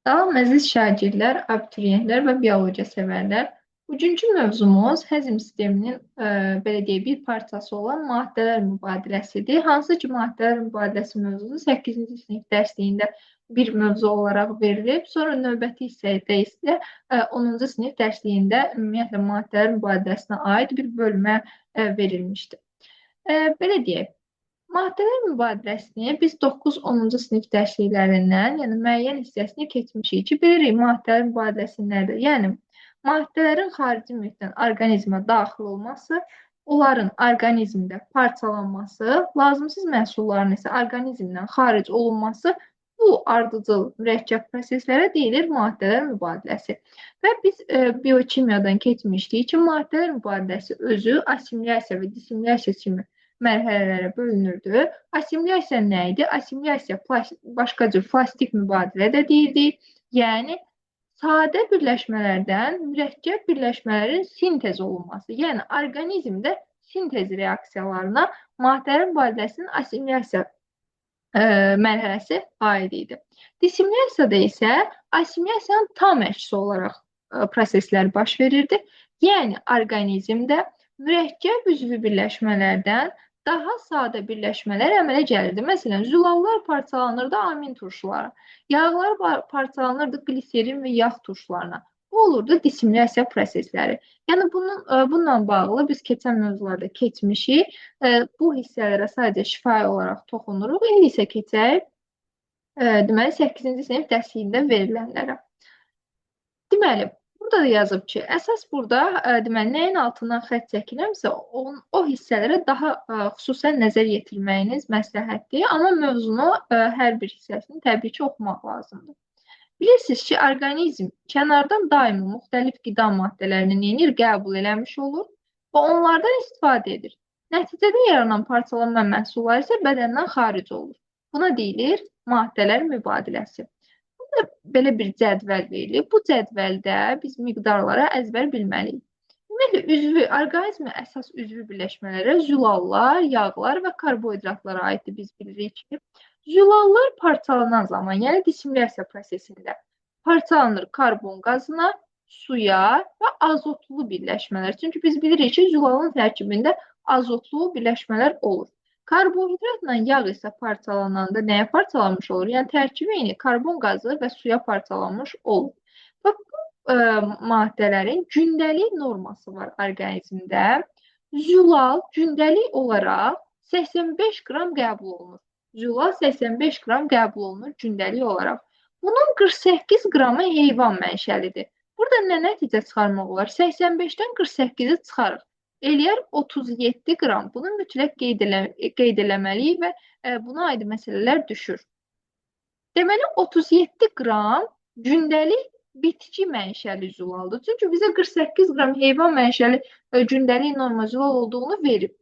Salam əziz şagirdlər, abituriyentlər və biologiya sevərlər. Bugünkü mövzumuz həzm sisteminin belə deyək, bir parçası olan maddələr mübadiləsidir. Hansı ki, maddələr mübadiləsi mövzusu 8-ci sinif dərsliyində bir mövzu olaraq verilib. Sonra növbəti hissədə isə 10-cu sinif dərsliyində ümumiyyətlə maddələr mübadiləsinə aid bir bölmə verilmişdir. Belə deyək. Maddələr mübadiləsini biz 9-10-cu sinif dərsliklərindən, yəni müəyyən hissəsini keçmişik ki, bilirik maddələr mübadiləsi nədir? Yəni, maddələrin xarici mühitdən orqanizmə daxil olması, onların orqanizmdə parçalanması, lazımsız məhsulların isə orqanizmdən xaric olunması bu ardıcıl mürəkkəb proseslərə deyilir maddələr mübadiləsi. Və biz biokimyadan keçmişdik ki, maddələr mübadiləsi özü assimilyasiya və dissimilyasiya kimi mərhələlərə bölünürdü. Assimilyasiya nə idi? Assimilyasiya başqa cür plastik mübadilə də deyildi. Yəni, sadə birləşmələrdən mürəkkəb birləşmələrin sintez olunması, yəni orqanizmdə sintez reaksiyalarına maddələrin mübadiləsinin assimilyasiya mərhələsi aid idi. Dissimilyasiyada isə assimilyasiyanın tam əksi olaraq proseslər baş verirdi. Yəni, orqanizmdə mürəkkəb üzvü birləşmələrdən daha sadə birləşmələr əmələ gəlirdi. Məsələn, zülallar parçalanırdı amin turşulara, yağlar parçalanırdı qliserin və yağ turşularına. Bu olurdu dissimilyasiya prosesləri. Yəni, bununla bağlı biz keçən mövzularda keçmişik. Bu hissələrə sadəcə şifahi olaraq toxunuruq. İndi isə keçək, deməli, 8-ci sinif dərsliyində verilənlərə. Deməli, burada da yazıb ki, əsas burada deməli, nəyin altından xətt çəkirəmsə, o hissələrə daha xüsusən nəzər yetirməyiniz məsləhətdir. Amma mövzunu hər bir hissəsini təbii ki, oxumaq lazımdır. Bilirsiniz ki, orqanizm kənardan daima müxtəlif qida maddələrini neyinir, qəbul eləmiş olur və onlardan istifadə edir. Nəticədə yaranan parçalanma məhsulları isə bədəndən xaric olur. Buna deyilir maddələr mübadiləsi. Burada belə bir cədvəl verilib. Bu cədvəldə biz miqdarlara əzbər bilməliyik. Ümumiyyətlə, orqanizmin əsas üzvü birləşmələrə zülallar, yağlar və karbohidratlara aiddir. Biz bilirik ki, zülallar parçalanan zaman, yəni dissimilyasiya prosesində parçalanır karbon qazına, suya və azotlu birləşmələr. Çünki biz bilirik ki, zülalın tərkibində azotlu birləşmələr olur. Karbohidratla yağ isə parçalananda nəyə parçalanmış olur? Yəni, tərkibi eyni karbon qazı və suya parçalanmış olur. Və bu maddələrin gündəlik norması var orqanizmdə. Zülal gündəlik olaraq 85 qram qəbul olunur. Zülal 85 qram qəbul olunur gündəlik olaraq. Bunun 48 qramı heyvan mənşəlidir. Burada nə nəticə çıxarmaq olar? 85-dən 48-i çıxarıq. Eləyər 37 qram. Bunu mütləq qeyd eləməliyik və buna aid məsələlər düşür. Deməli, 37 qram gündəlik bitki mənşəli zülaldır. Çünki bizə 48 qram heyvan mənşəli gündəlik norma zülal olduğunu verib.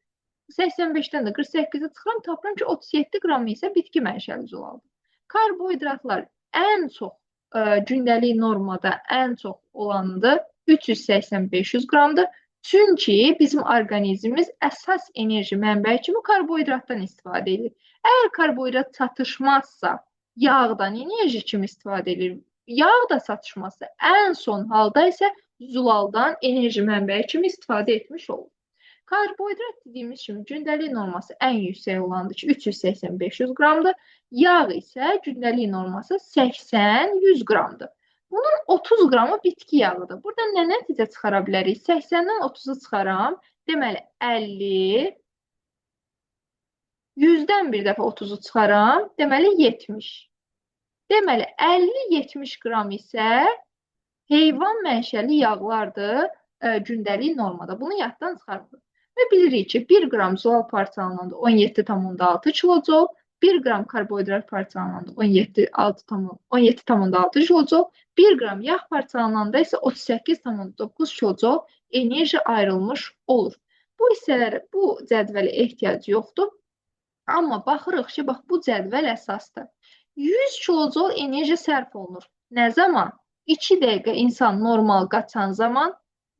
85-dən də 48-i çıxıram, tapıram ki, 37 qramı isə bitki mənşəli zülaldır. Karbohidratlar ən çox gündəlik normada ən çox olanıdır. 380-500 qramdır. Çünki bizim orqanizmimiz əsas enerji mənbəyi kimi karbohidratdan istifadə edir. Əgər karbohidrat çatışmazsa, yağdan enerji kimi istifadə edir. Yağ da çatışmazsa, ən son halda isə zülaldan enerji mənbəyi kimi istifadə etmiş olur. Karbohidrat dediyimiz kimi gündəlik norması ən yüksək olandır ki, 380-500 qramdır. Yağ isə gündəlik norması 80-100 qramdır. Bunun 30 qramı bitki yağıdır. Burada nə nəticə çıxara bilərik? 80-dən 30-u çıxaram. Deməli, 50, 100-dən bir dəfə 30-u çıxaram. Deməli, 70. Deməli, 50-70 qram isə heyvan mənşəli yağlardır gündəlik normada. Bunu yaddan çıxarmırıq. Və bilirik ki, 1 qram zülal parçalananda 17,6 kilojol, 1 qram karbohidrat parçalananda 17,6 kilojol, 1 qram yağ parçalananda isə 38,9 kilojol enerji ayrılmış olur. Bu hissələrə, bu cədvələ ehtiyac yoxdur. Amma baxırıq ki, bax, bu cədvəl əsasdır. 100 kilojol enerji sərf olunur. Nə zaman? 2 dəqiqə insan normal qaçan zaman,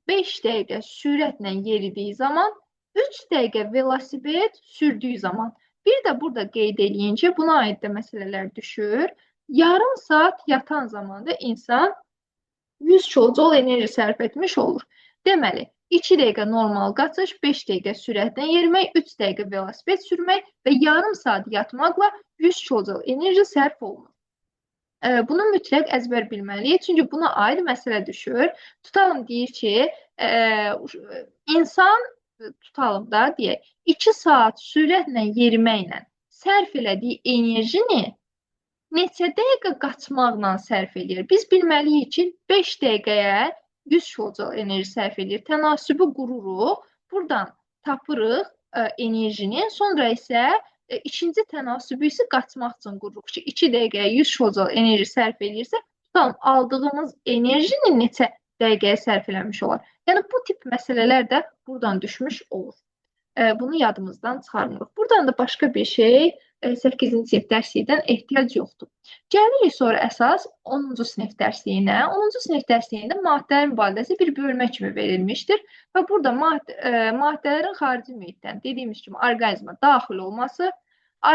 5 dəqiqə sürətlə yeridiyi zaman, 3 dəqiqə velosiped sürdüyü zaman. Bir də burada qeyd eləyin ki, buna aid də məsələlər düşür. Yarım saat yatan zamanda insan 100 kilojoule enerji sərf etmiş olur. Deməli, 2 dəqiqə normal qaçış, 5 dəqiqə sürətlə yerimək, 3 dəqiqə velosiped sürmək və yarım saat yatmaqla 100 kilojoule enerji sərf olunur. Bunu mütləq əzbər bilməliyik, çünki buna aid məsələ düşür. Tutalım deyir ki, insan, tutalım da deyək, 2 saat sürətlə yeriməklə sərf elədiyi enerjini neçə dəqiqə qaçmaqla sərf eləyir? Biz bilməliyik ki, 5 dəqiqəyə 100 kilojoule enerji sərf eləyir. Tənasübü qururuq, buradan tapırıq enerjini, sonra isə ikinci tənasübü isə qaçmaq üçün qururuq ki, 2 dəqiqəyə 100 kilojoule enerji sərf eləyirsə, tutalım aldığımız enerjini neçə dəqiqəyə sərf eləmiş olar. Yəni, bu tip məsələlər də buradan düşmüş olur. Bunu yadımızdan çıxarmırıq. Buradan da başqa bir şey 8-ci sinif dərslikdən ehtiyac yoxdur. Gəlirik sonra əsas 10-cu sinif dərsliyinə. 10-cu sinif dərsliyində maddələrin mübadiləsi bir bölmə kimi verilmişdir və burada maddələrin xarici mühitdən dediyimiz kimi orqanizmə daxil olması,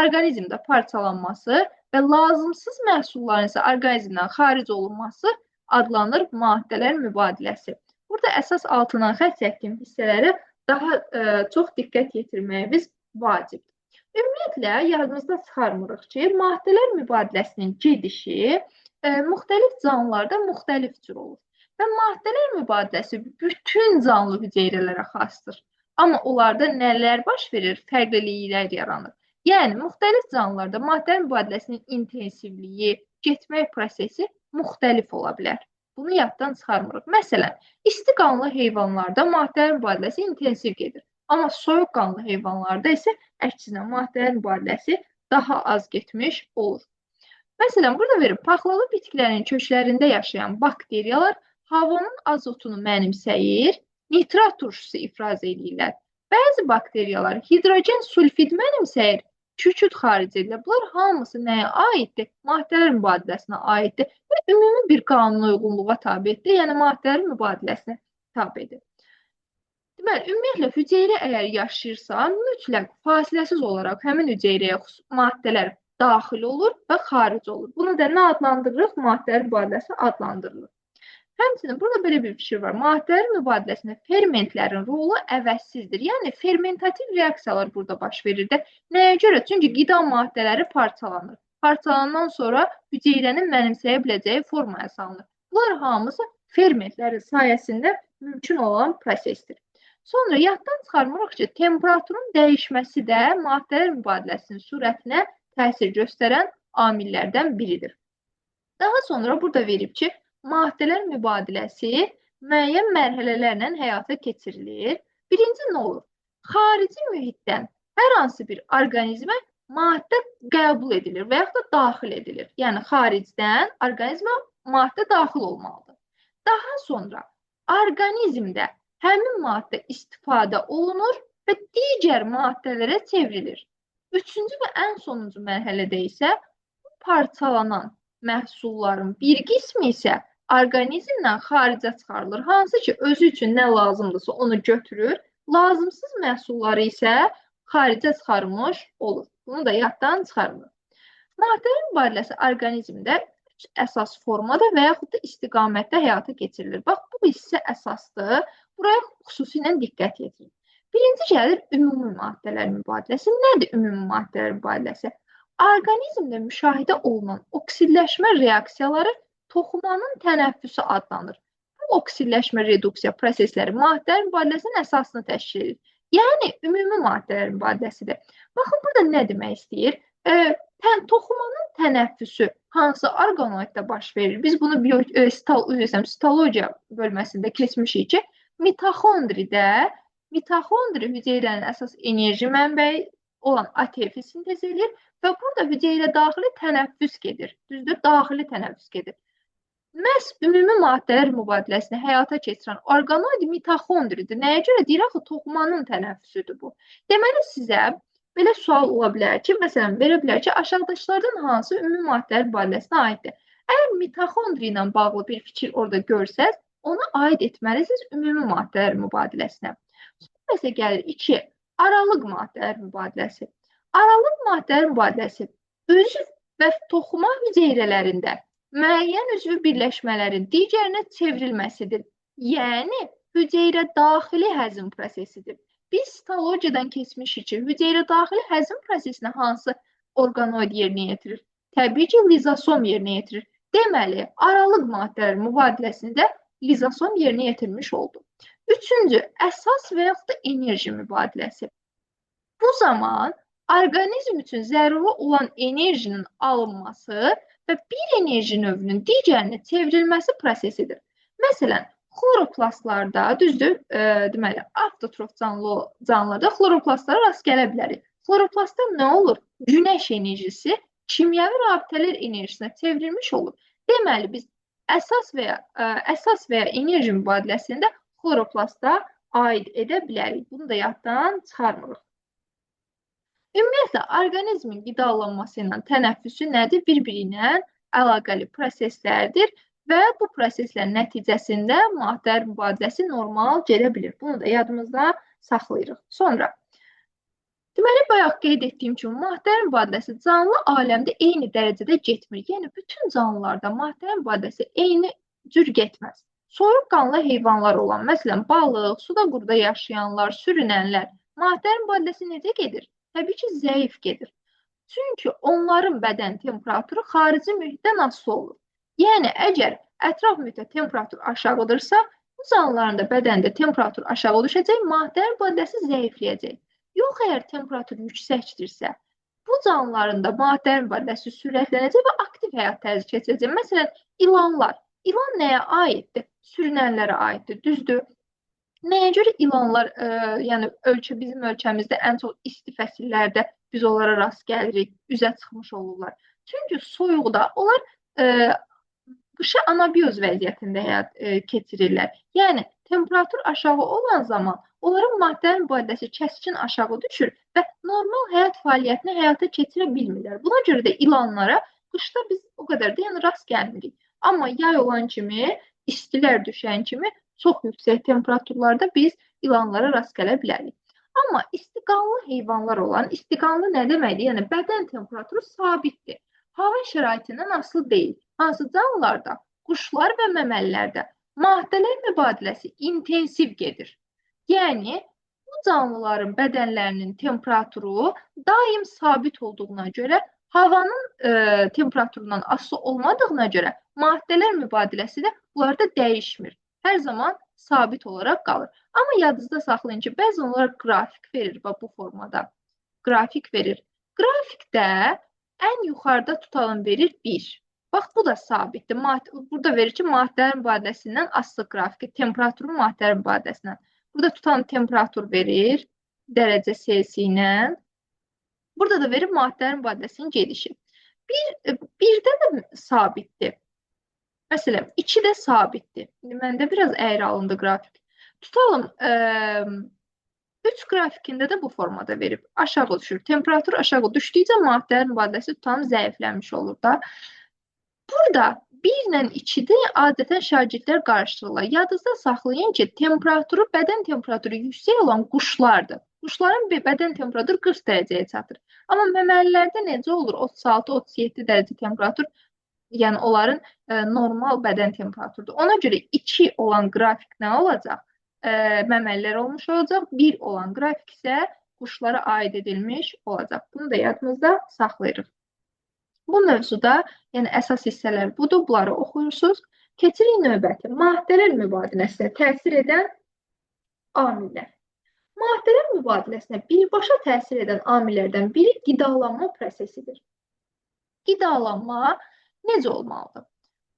orqanizmdə parçalanması və lazımsız məhsulların isə orqanizmdən xaric olunması adlanır maddələr mübadiləsi. Burada əsas altından xətt çəkdiyim hissələrə daha çox diqqət yetirməyimiz vacibdir. Ümumiyyətlə, yadımızda çıxarmırıq ki, maddələr mübadiləsinin gedişi müxtəlif canlılarda müxtəlif cür olur. Və maddələr mübadiləsi bütün canlı hüceyrələrə xasdır. Amma onlarda nələr baş verir? Fərqliliklər yaranır. Yəni, müxtəlif canlılarda maddələr mübadiləsinin intensivliyi, getmək prosesi müxtəlif ola bilər. Bunu yaddan çıxarmırıq. Məsələn, isti qanlı heyvanlarda maddələr mübadiləsi intensiv gedir. Amma soyuqqanlı heyvanlarda isə əksinə maddələr mübadiləsi daha az getmiş olur. Məsələn, burada verib, paxlalı bitkilərin köklərində yaşayan bakteriyalar havanın azotunu mənimsəyir, nitrat turşusu ifraz edirlər. Bəzi bakteriyalar hidrogen sulfid mənimsəyir, kükürt xaric edirlər. Bunlar hamısı nəyə aiddir? Maddələr mübadiləsinə aiddir və ümumi bir qanuna uyğunluğa tabedir, yəni maddələrin mübadiləsinə tabedir. Deməli, ümumiyyətlə, hüceyrə əgər yaşayırsa, mütləq fasiləsiz olaraq həmin hüceyrəyə maddələr daxil olur və xaric olur. Bunu da nə adlandırırıq? Maddələr mübadiləsi adlandırılır. Həmçinin burada belə bir fikir var. Maddələrin mübadiləsində fermentlərin rolu əvəzsizdir. Yəni, fermentativ reaksiyalar burada baş verir də. Nəyə görə? Çünki qida maddələri parçalanır. Parçalanandan sonra hüceyrənin mənimsəyə biləcəyi formaya salınır. Bunlar hamısı fermentlərin sayəsində mümkün olan prosesdir. Sonra yaddan çıxarmırıq ki, temperaturun dəyişməsi də maddələr mübadiləsinin sürətinə təsir göstərən amillərdən biridir. Daha sonra burada verib ki, maddələr mübadiləsi müəyyən mərhələlərlə həyata keçirilir. Birinci nə olur? Xarici mühitdən hər hansı bir orqanizmə maddə qəbul edilir və yaxud da daxil edilir. Yəni, xaricdən orqanizmə maddə daxil olmalıdır. Daha sonra orqanizmdə həmin maddə istifadə olunur və digər maddələrə çevrilir. Üçüncü və ən sonuncu mərhələdə isə parçalanan məhsulların bir qismi isə orqanizmdən xaricə çıxarılır. Hansı ki, özü üçün nə lazımdırsa onu götürür, lazımsız məhsulları isə xaricə çıxarmış olur. Bunu da yaddan çıxarmır. Maddələrin mübadiləsi orqanizmdə üç əsas formada və yaxud da istiqamətdə həyata keçirilir. Bax, bu hissə əsasdır. Buraya xüsusilə diqqət yetirin. Birinci gəlir ümumi maddələr mübadiləsi. Nədir ümumi maddələr mübadiləsi? Orqanizmdə müşahidə olunan oksidləşmə reaksiyaları toxumanın tənəffüsü adlanır. Bu oksidləşmə reduksiya prosesləri maddələr mübadiləsinin əsasını təşkil edir. Yəni, ümumi maddələr mübadiləsidir. Baxın, burada nə demək istəyir? Toxumanın tənəffüsü hansı orqanoiddə baş verir? Biz bunu sitologiya bölməsində keçmişik ki, mitoxondridə, mitoxondri hüceyrənin əsas enerji mənbəyi olan ATF sintez edir və burada hüceyrə daxili tənəffüs gedir. Düzdür, daxili tənəffüs gedir. Məhz ümumi maddələr mübadiləsini həyata keçirən orqanoid mitoxondridir. Nəyə görə? Deyir, axı, toxumanın tənəffüsüdür bu. Deməli, sizə belə sual ola bilər ki, məsələn, verə bilər ki, aşağıdakılardan hansı ümumi maddələr mübadiləsinə aiddir? Əgər mitoxondri ilə bağlı bir fikir orada görsəz, onu aid etməlisiniz ümumi maddələr mübadiləsinə. Sonra isə gəlir 2. Aralıq maddələr mübadiləsi. Aralıq maddələr mübadiləsi özü və toxuma hüceyrələrində müəyyən üzvü birləşmələrin digərinə çevrilməsidir. Yəni, hüceyrə daxili həzm prosesidir. Biz sitologiyadan keçmişik ki, hüceyrə daxili həzm prosesinə hansı orqanoid yerinə yetirir? Təbii ki, lizosom yerinə yetirir. Deməli, aralıq maddələr mübadiləsini də lizosom yerinə yetirmiş oldu. Üçüncü, əsas və yaxud da enerji mübadiləsi. Bu zaman orqanizm üçün zəruri olan enerjinin alınması və bir enerji növünün digərinə çevrilməsi prosesidir. Məsələn, xloroplastlarda, düzdür, deməli, avtotrof canlılarda xloroplastlara rast gələ bilərik. Xloroplastda nə olur? Günəş enerjisi kimyəvi rabitələr enerjisinə çevrilmiş olur. Deməli, biz əsas və ya enerji mübadiləsində xloroplasta aid edə bilərik. Bunu da yaddan çıxarmırıq. Ümumiyyətlə, orqanizmin qidalanması ilə tənəffüsü nədir? Bir-biri ilə əlaqəli proseslərdir və bu proseslərin nəticəsində maddələr mübadiləsi normal gedə bilir. Bunu da yadımızda saxlayırıq. Sonra, deməli, bayaq qeyd etdiyim kimi, maddələr mübadiləsi canlı aləmdə eyni dərəcədə getmir. Yəni, bütün canlılarda maddələr mübadiləsi eyni cür getməz. Soyuqqanlı heyvanlar olan, məsələn, balıq, suda quruda yaşayanlar, sürünənlər, maddələr mübadiləsi necə gedir? Təbii ki, zəif gedir. Çünki onların bədən temperaturu xarici mühitdən asılı olur. Yəni, əgər ətraf mühitdə temperatur aşağıdırsa, bu canlıların da bədəndə temperatur aşağı düşəcək, maddələr mübadiləsi zəifləyəcək. Yox, əgər temperatur yüksəkdirsə, bu canlıların da maddələr mübadiləsi sürətlənəcək və aktiv həyat tərzi keçirəcək. Məsələn, ilanlar. İlan nəyə aiddir? Sürünənlərə aiddir, düzdür? Nəyə görə ilanlar, yəni bizim ölkəmizdə ən çox isti fəsillərdə biz onlara rast gəlirik, üzə çıxmış olurlar. Çünki soyuqda onlar qışa anabioz vəziyyətində həyat keçirirlər. Yəni, temperatur aşağı olan zaman onların maddələr mübadiləsi kəskin aşağı düşür və normal həyat fəaliyyətini həyata keçirə bilmirlər. Buna görə də ilanlara qışda biz o qədər də yəni, rast gəlmirik. Amma yay olan kimi, istilər düşən kimi çox yüksək temperaturlarda biz ilanlara rast gələ bilərik. Amma istiqanlı heyvanlar olan, istiqanlı nə deməkdir? Yəni, bədən temperaturu sabitdir. Hava şəraitindən asılı deyil. Hansı canlılarda? Quşlar və məməlilərdə maddələr mübadiləsi intensiv gedir. Yəni, bu canlıların bədənlərinin temperaturu daim sabit olduğuna görə, havanın temperaturundan asılı olmadığına görə maddələr mübadiləsi də bunlarda dəyişmir. Hər zaman sabit olaraq qalır. Amma yadınızda saxlayın ki, bəzən onlar qrafik verir, bax bu formada. Qrafik verir. Qrafikdə ən yuxarıda tutalım verir 1. Bax, bu da sabitdir. Burada verir ki, maddələr mübadiləsindən asılı qrafiki, temperaturun maddələr mübadiləsindən. Burada tutalım temperatur verir, dərəcə Selsi ilə. Burada da verir maddələr mübadiləsinin gedişi. Birdə də sabitdir. Məsələn, 2 də sabitdir. İndi məndə biraz əyri alındı qrafik. Tutalım, 3 qrafikində də bu formada verib. Aşağı düşür. Temperatur aşağı düşdükcə maddələr mübadiləsi tutalım zəiflənmiş olur da. Burada 1 ilə 2-də adətən şagirdlər qarışdırırlar. Yadınızda saxlayın ki, temperaturu, bədən temperaturu yüksək olan quşlardır. Quşların bir bədən temperaturu 40 dərəcəyə çatır. Amma məməlilərdə necə olur? 36-37 dərəcə temperatur, yəni onların normal bədən temperaturudur. Ona görə 2 olan qrafik nə olacaq? Məməlilər olmuş olacaq. 1 olan qrafik isə quşlara aid edilmiş olacaq. Bunu da yadımızda saxlayırıq. Bu mövzuda, yəni əsas hissələr budur. Bunları oxuyursunuz. Keçirik növbəti. Maddələr mübadiləsinə təsir edən amillər. Maddələr mübadiləsinə birbaşa təsir edən amillərdən biri qidalanma prosesidir. Qidalanma necə olmalıdır?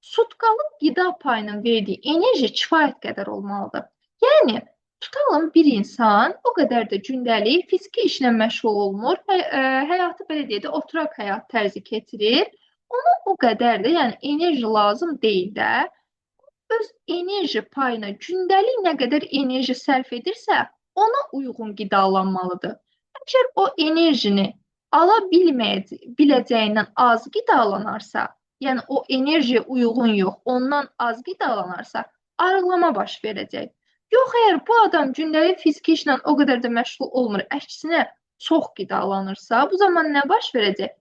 Sutkalıq qida payının verdiyi enerji kifayət qədər olmalıdır. Yəni, tutalım bir insan o qədər də gündəlik fiziki işlə məşğul olmur, həyatı belə deyək də, oturaq həyat tərzi keçirir. Ona o qədər də, yəni enerji lazım deyil də, öz enerji payına gündəlik nə qədər enerji sərf edirsə, ona uyğun qidalanmalıdır. Əgər o enerjini ala biləcəyindən az qidalanarsa, yəni o enerjiyə uyğun yox, ondan az qidalanarsa, arıqlama baş verəcək. Yox, əgər bu adam gündəlik fiziki işlə o qədər də məşğul olmur, əksinə çox qidalanırsa, bu zaman nə baş verəcək?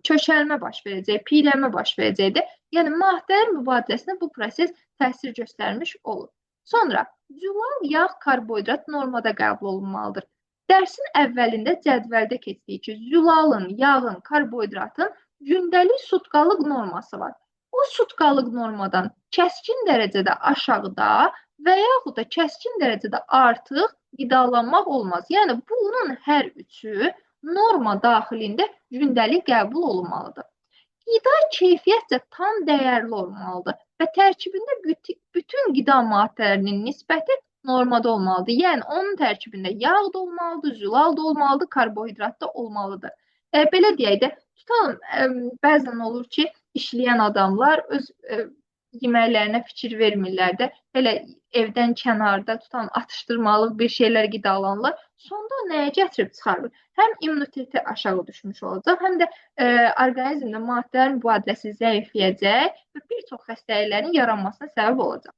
Kökəlmə baş verəcək, piylənmə baş verəcəkdir. Yəni maddələr mübadiləsinə bu proses təsir göstərmiş olur. Sonra zülal, yağ, karbohidrat normada qəbul olunmalıdır. Dərsin əvvəlində cədvəldə keçdik ki, zülalın, yağın, karbohidratın gündəlik sutkalıq norması var. O sutkalıq normadan kəskin dərəcədə aşağıda və yaxud da kəskin dərəcədə artıq qidalanmaq olmaz. Yəni bunun hər üçü norma daxilində gündəlik qəbul olunmalıdır. Qida keyfiyyətcə tam dəyərli olmalıdır və tərkibində bütün qida maddələrinin nisbəti normada olmalıdır. Yəni onun tərkibində yağ da olmalıdır, zülal da olmalıdır, karbohidrat da olmalıdır. Belə deyək də, tutalım, bəzən olur ki, işləyən adamlar öz yeməklərinə fikir vermirlər də, elə evdən kənarda tutan atışdırmalıq bir şeylər qidalanırlar. Sonda nəyə gətirib çıxarır? Həm immuniteti aşağı düşmüş olacaq, həm də orqanizmdə maddələrin mübadiləsi zəifləyəcək və bir çox xəstəliklərin yaranmasına səbəb olacaq.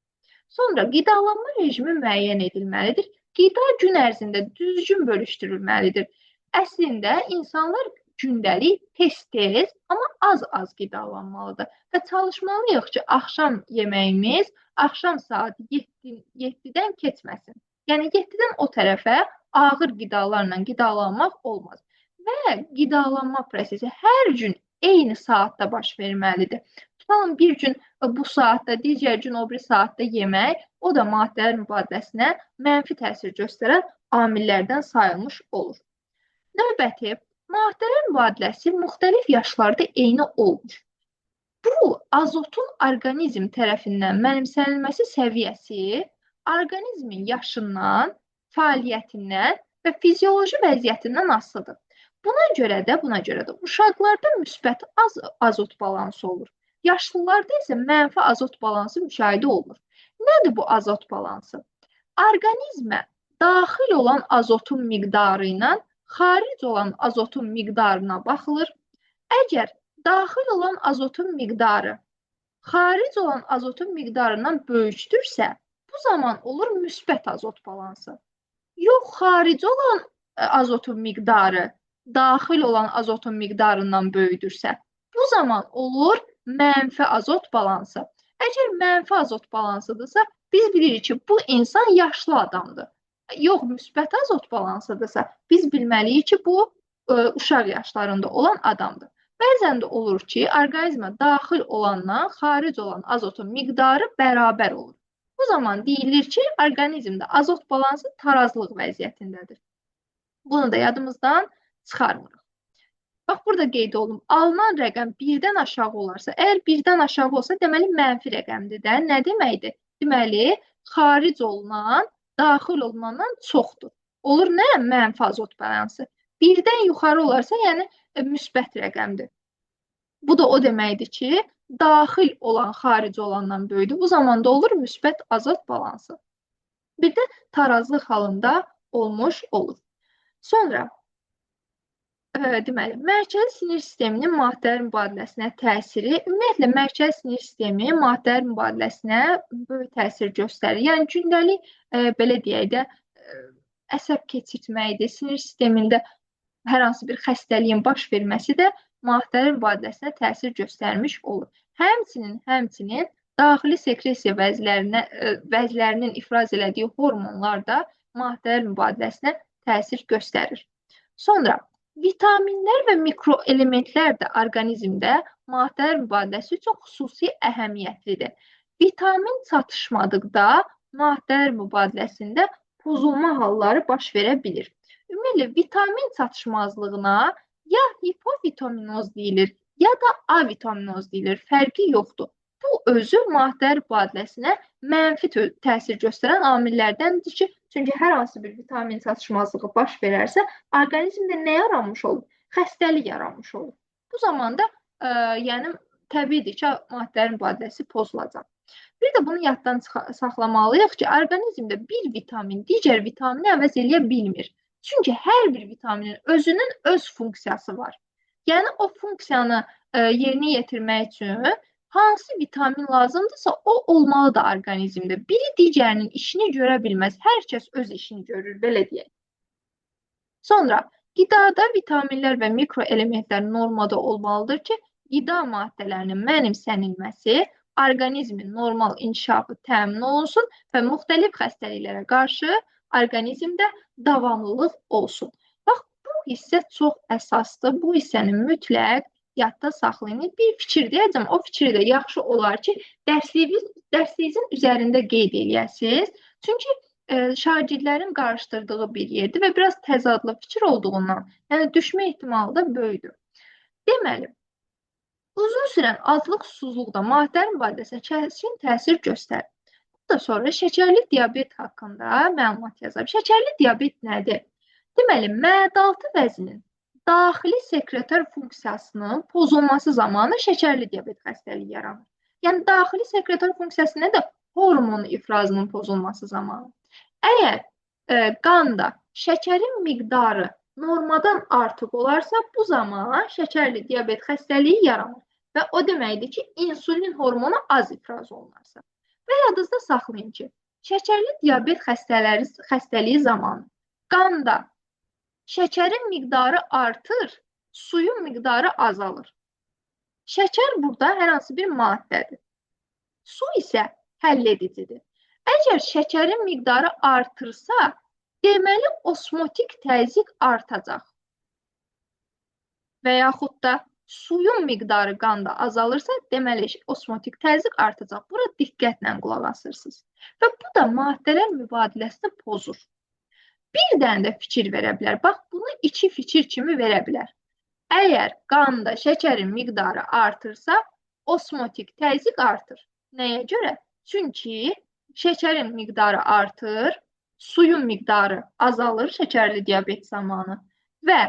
Sonra qidalanma rejimi müəyyən edilməlidir. Qida gün ərzində düzgün bölüşdürülməlidir. Əslində insanlar gündəlik tez-tez, amma az-az qidalanmalıdır və çalışmalıyıq ki, axşam yeməyimiz axşam saat 7-dən keçməsin. Yəni 7-dən o tərəfə ağır qidalarla qidalanmaq olmaz. Və qidalanma prosesi hər gün eyni saatda baş verməlidir. Tutalım bir gün bu saatda, digər gün o biri saatda yemək, o da maddələr mübadiləsinə mənfi təsir göstərən amillərdən sayılmış olur. Növbəti, maddələr mübadiləsi müxtəlif yaşlarda eyni olmur. Bu, azotun orqanizm tərəfindən mənimsənilməsi səviyyəsi orqanizmin yaşından, fəaliyyətindən və fizioloji vəziyyətindən asılıdır. Buna görə də uşaqlarda müsbət azot balansı olur. Yaşlılarda isə mənfi azot balansı müşahidə olunur. Nədir bu azot balansı? Orqanizmə daxil olan azotun miqdarı ilə xaric olan azotun miqdarına baxılır. Əgər daxil olan azotun miqdarı xaric olan azotun miqdarından böyükdürsə, bu zaman olur müsbət azot balansı. Yox, xaric olan azotun miqdarı daxil olan azotun miqdarından böyükdürsə, bu zaman olur mənfi azot balansı. Əgər mənfi azot balansıdırsa, biz bilirik ki, bu insan yaşlı adamdır. Yox, müsbət azot balansıdırsa, biz bilməliyik ki, bu uşaq yaşlarında olan adamdır. Bəzən də olur ki, orqanizmə daxil olandan xaric olan azotun miqdarı bərabər olur. Bu zaman deyilir ki, orqanizmdə azot balansı tarazlıq vəziyyətindədir. Bunu da yadımızdan çıxarmırıq. Bax, burada qeyd olunub, alınan rəqəm 1-dən aşağı olarsa, əgər 1-dən aşağı olsa, deməli mənfi rəqəmdir də. Nə deməkdir? Deməli, xaric olunan, daxil olunandan çoxdur. Olur nə? Mənfi azot balansı. 1-dən yuxarı olarsa, yəni müsbət rəqəmdir. Bu da o deməkdir ki, daxil olan xaric olandan böyükdür. Bu zaman da olur müsbət azot balansı. Bir də tarazlıq halında olmuş olur. Sonra, deməli, mərkəzi sinir sisteminin maddələr mübadiləsinə təsiri, ümumiyyətlə, mərkəzi sinir sistemi maddələr mübadiləsinə böyük təsir göstərir. Yəni, gündəlik, belə deyək də, əsəb keçirtməkdir, sinir sistemində hər hansı bir xəstəliyin baş verməsi də maddələr mübadiləsinə təsir göstərmiş olur. Həmçinin daxili sekresiya vəzlərinin ifraz elədiyi hormonlar da maddələr mübadiləsinə təsir göstərir. Sonra, vitaminlər və mikroelementlər də orqanizmdə maddələr mübadiləsi üçün xüsusi əhəmiyyətlidir. Vitamin çatışmadıqda maddələr mübadiləsində pozulma halları baş verə bilir. Ümumiyyətlə, vitamin çatışmazlığına ya hipovitaminoz deyilir, ya da avitaminoz deyilir. Fərqi yoxdur. Bu, özü maddələr mübadiləsinə mənfi təsir göstərən amillərdəndir ki, çünki hər hansı bir vitamin çatışmazlığı baş verərsə, orqanizmdə nə yaranmış olur? Xəstəlik yaranmış olur. Bu zaman da, yəni, təbiidir ki, maddələrin mübadiləsi pozulacaq. Bir də bunu yaddan saxlamalıyıq ki, orqanizmdə bir vitamin digər vitamini əvəz eləyə bilmir. Çünki hər bir vitaminin özünün öz funksiyası var. Yəni, o funksiyanı yerinə yetirmək üçün hansı vitamin lazımdırsa, o olmalıdır orqanizmdə. Biri digərinin işini görə bilməz. Hər kəs öz işini görür, belə deyək. Sonra, Qidada vitaminlər və mikroelementlər normada olmalıdır ki, qida maddələrinin mənimsənilməsi, orqanizmin normal inkişafı təmin olunsun və müxtəlif xəstəliklərə qarşı orqanizmdə davamlılıq olsun. Bax, bu hissə çox əsasdır. Bu hissəni mütləq yadda saxlayın. Bir fikir deyəcəm, o fikri də yaxşı olar ki, dərsliyinizin üzərində qeyd eləyəsiniz. Çünki şagirdlərin qarışdırdığı bir yerdir və biraz təzadlı fikir olduğundan, yəni düşmə ehtimalı da böyükdür. Deməli, uzun sürən azlıq, susuzluq da maddələrin mübadiləsinə kəskin təsir göstərir. Bu da sonra şəkərli diabet haqqında məlumat yazarım. Şəkərli diabet nədir? Deməli, mədə-altı vəzinin daxili sekretor funksiyasının pozulması zamanı şəkərli diabet xəstəliyi yaranır. Yəni, daxili sekretor funksiyası nədir? Hormon ifrazının pozulması zamanı. Əgər qanda şəkərin miqdarı normadan artıq olarsa, bu zaman şəkərli diabet xəstəliyi yaranır. Və o deməkdir ki, insulin hormonu az ifraz olunarsa. Və yadınızda saxlayın ki, şəkərli diabet xəstəliyi zamanı qanda şəkərin miqdarı artır, suyun miqdarı azalır. Şəkər burada hər hansı bir maddədir. Su isə həll edicidir. Əgər şəkərin miqdarı artırsa, deməli osmotik təzyiq artacaq. Və yaxud da suyun miqdarı qanda azalırsa, deməli osmotik təzyiq artacaq. Bura diqqətlə qulaq asırsınız. Və bu da maddələr mübadiləsini pozur. Bir dənə də fikir verə bilər. Bax, bunu iki fikir kimi verə bilər. Əgər qanda şəkərin miqdarı artırsa, osmotik təzyiq artır. Nəyə görə? Çünki şəkərin miqdarı artır, suyun miqdarı azalır şəkərli diabet zamanı və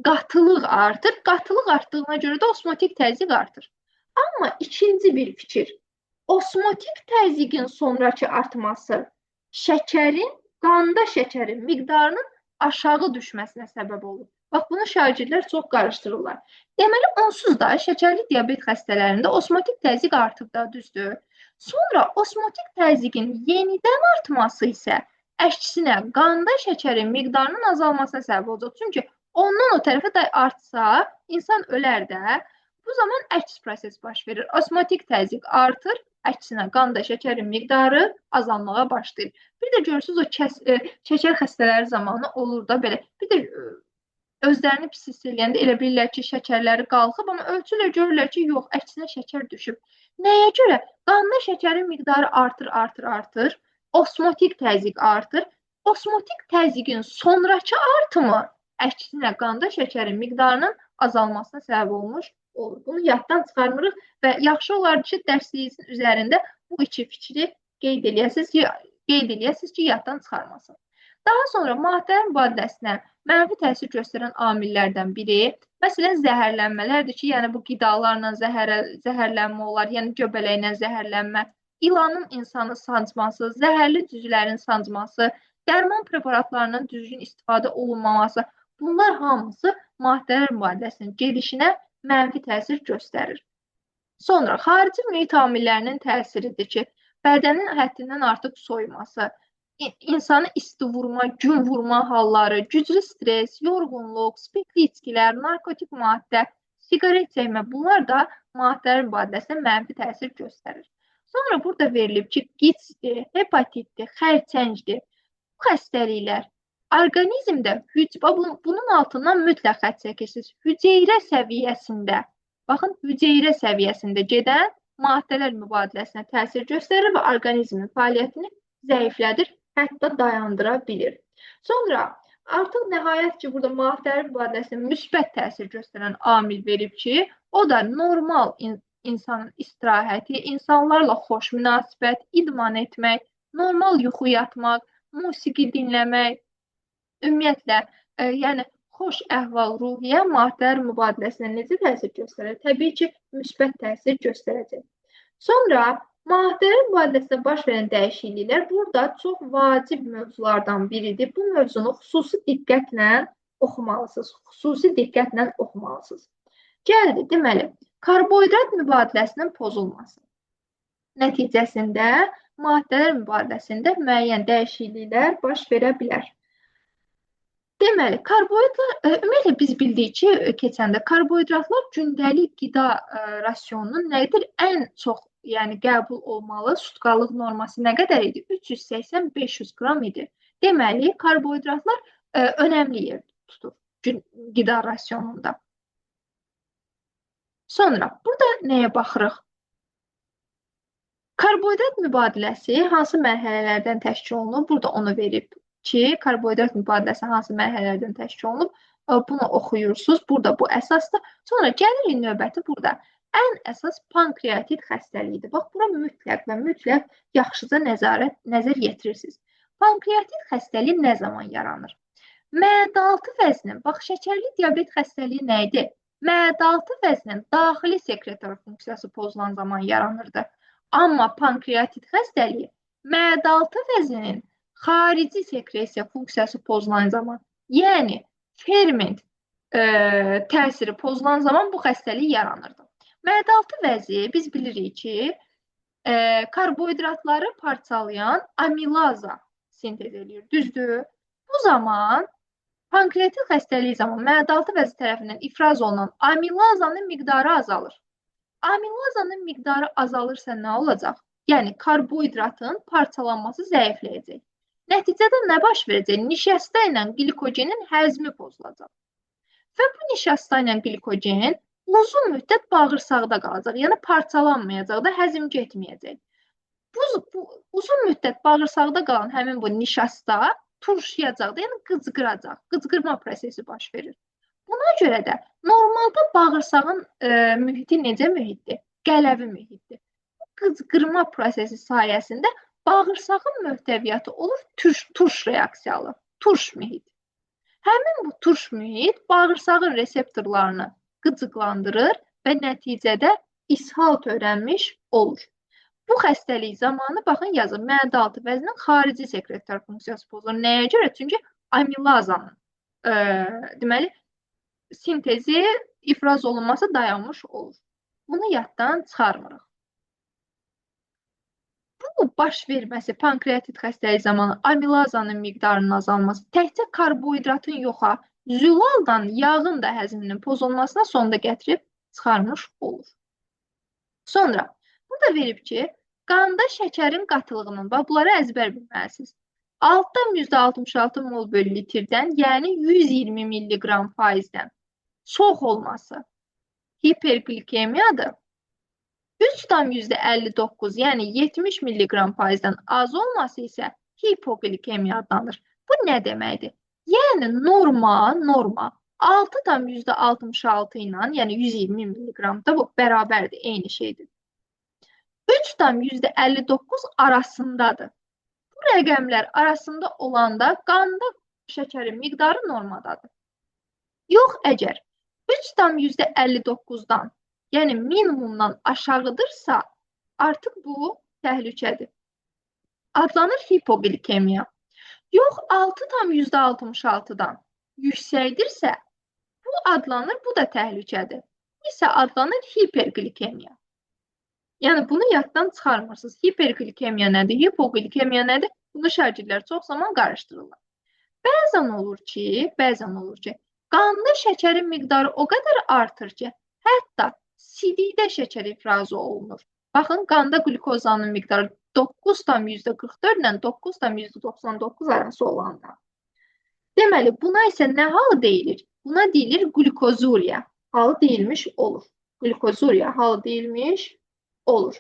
qatılıq artır. Qatılıq artdığına görə də osmotik təzyiq artır. Amma ikinci bir fikir, osmotik təzyiqin sonrakı artması şəkərin, qanda şəkərin miqdarının aşağı düşməsinə səbəb olur. Bax, bunu şagirdlər çox qarışdırırlar. Deməli, onsuz da şəkərli diabet xəstələrində osmotik təzyiq artıb da, düzdür. Sonra osmotik təzyiqin yenidən artması isə əksinə qanda şəkərin miqdarının azalmasına səbəb olacaq. Çünki ondan o tərəfə də artsa, insan ölər də. Bu zaman əks proses baş verir. Osmotik təzyiq artır, əksinə qanda şəkərin miqdarı azalmağa başlayır. Bir də görürsünüz, o şəkər xəstələri zamanı olur da belə. Bir də özlərini pis hiss eləyəndə elə bilirlər ki, şəkərləri qalxıb, amma ölçürlər, görürlər ki, yox, əksinə şəkər düşüb. Nəyə görə? Qanda şəkərin miqdarı artır, artır, artır. Osmotik təzyiq artır. Osmotik təzyiqin sonrakı artımı əksinə qanda şəkərin miqdarının azalmasına səbəb olmuş olur. Bunu yaddan çıxarmırıq və yaxşı olardı ki, dərsliyinizin üzərində bu iki fikri qeyd eləyəsiniz ki, yaddan çıxarmasın. Daha sonra maddələrin mübadiləsinə mənfi təsir göstərən amillərdən biri, məsələn, zəhərlənmələrdir ki, yəni bu qidalarla zəhərlənmə olar, yəni göbələklə zəhərlənmə, ilanın insanı sancması, zəhərli cüzlərin sancması, dərman preparatlarının düzgün istifadə olunmaması, bunlar hamısı maddələr mübadiləsinin gedişinə mənfi təsir göstərir. Sonra xarici mühit amillərinin təsiridir ki, bədənin həddindən artıq soyuması, insanı isti vurma, gün vurma halları, güclü stres, yorğunluq, spirtli içkilər, narkotik maddə, siqaret çəkmə, bunlar da maddələrin mübadiləsinə mənfi təsir göstərir. Sonra burada verilib ki, qitsdir, hepatitdir, xərçəngdir. Bu xəstəliklər orqanizmdə bunun altından mütləq xətt çəkirsiniz. Hüceyrə səviyyəsində, baxın, hüceyrə səviyyəsində gedən maddələr mübadiləsinə təsir göstərir və orqanizmin fəaliyyətini zəiflədir, hətta dayandıra bilir. Sonra artıq nəhayət ki, burada maddələrin mübadiləsinə müsbət təsir göstərən amil verib ki, o da normal insanın istirahəti, insanlarla xoş münasibət, idman etmək, normal yuxu yatmaq, musiqi dinləmək, ümumiyyətlə, yəni xoş əhval-ruhiyyə maddələr mübadiləsinə necə təsir göstərir? Təbii ki, müsbət təsir göstərəcək. Sonra maddələrin mübadiləsinə baş verən dəyişikliklər burada çox vacib mövzulardan biridir. Bu mövzunu xüsusi diqqətlə oxumalısınız. Xüsusi diqqətlə oxumalısınız. Gəldi, deməli, karbohidrat mübadiləsinin pozulması nəticəsində maddələr mübadiləsində müəyyən dəyişikliklər baş verə bilər. Deməli, karbohidratlar, ümumiyyətlə biz bildik ki, keçəndə karbohidratlar gündəlik qida rasionunun nə qədər ən çox, yəni qəbul olmalı sutkalıq norması nə qədər idi? 380-500 qram idi. Deməli, karbohidratlar önəmli yer tutur qida rasionunda. Sonra burada nəyə baxırıq? Karbohidrat mübadiləsi hansı mərhələlərdən təşkil olunub? Burada onu verib ki, karbohidrat mübadiləsi hansı mərhələlərdən təşkil olunub? Bunu oxuyursunuz. Burada bu əsasdır. Sonra gəlirik növbəti burada. Ən əsas pankreatit xəstəliyidir. Bax, bura mütləq və mütləq yaxşıca nəzər yetirirsiniz. Pankreatit xəstəliyi nə zaman yaranır? Mədə-altı vəzinin, bax, şəkərli diabet xəstəliyi nə idi? Mədə-altı vəzinin daxili sekretor funksiyası pozulan zaman yaranırdı. Amma pankreatit xəstəliyi mədə-altı vəzinin xarici sekresiya funksiyası pozulan zaman, yəni ferment təsiri pozulan zaman bu xəstəlik yaranırdı. Mədə-altı vəzi biz bilirik ki, karbohidratları parçalayan amilaza sintez eləyir. Düzdür? Bu zaman pankreatit xəstəliyi zaman mədə-altı vəzi tərəfindən ifraz olunan amilazanın miqdarı azalır. Amilazanın miqdarı azalırsa nə olacaq? Yəni karbohidratın parçalanması zəifləyəcək. Nəticədə nə baş verəcək? Nişasta ilə glikogenin həzmi pozulacaq. Və bu nişasta ilə glikogen uzun müddət bağırsaqda qalacaq. Yəni parçalanmayacaq da, həzm getməyəcək. Bu uzun müddət bağırsaqda qalan həmin bu nişasta turşuyacaq da, yəni qıcqıracaq. Qıcqırma prosesi baş verir. Buna görə də normalda bağırsağın mühiti necə mühitdir? Qələvi mühitdir. Bu qıcqırma prosesi sayəsində bağırsağın möhtəviyyatı olur turş reaksiyalı, turş mühit. Həmin bu turş mühit bağırsağın reseptorlarını qıcıqlandırır və nəticədə ishal törənmiş olur. Bu xəstəlik zamanı, baxın, yazın, mədə-altı vəzinin xarici sekretor funksiyası pozulur. Nəyə görə? Çünki amilazanın deməli, sintezi, ifraz olunması dayanmış olur. Bunu yaddan çıxarmırıq. Bu baş verməsi pankreatit xəstəliyi zamanı amilazanın miqdarının azalması təkcə karbohidratın yox, zülaldan yağın da həzminin pozulmasına sonda gətirib çıxarmış olur. Sonra burada verib ki, qanda şəkərin qatılığının, bax bunları əzbər bilməlisiniz. 6,66 mol bölü litrdən, yəni 120 milliqram faizdən çox olması hiperglikemiyadır. 3,59, yəni 70 milliqram faizdən az olması isə hipoglikemiya adlanır. Bu nə deməkdir? Yəni norma 6,66 ilə, yəni 120 milliqram da bu bərabərdir, eyni şeydir. 3,59 arasındadır. Bu rəqəmlər arasında olanda qanda şəkərin miqdarı normadadır. Yox, əgər 3,59-dan, yəni minimumdan aşağıdırsa, artıq bu təhlükədir. Adlanır hipoglikemiya. Yox, 6,66-dan yüksəkdirsə, bu adlanır, bu da təhlükədir. Bu isə adlanır hiperglikemiya. Yəni bunu yaddan çıxarmırsınız. Hiperglikemiya nədir, hipoglikemiya nədir? Bunu şagirdlər çox zaman qarışdırırlar. Bəzən olur ki, qanda şəkərin miqdarı o qədər artır ki, hətta sidikdə şəkər ifrazı olunur. Baxın, qanda qlükozanın miqdarı 9,44 ilə 9,99 arası olanda. Deməli, buna isə nə halı deyilir? Buna deyilir qlükozuriya halı deyilmiş olur. Qlükozuriya halı deyilmiş olur.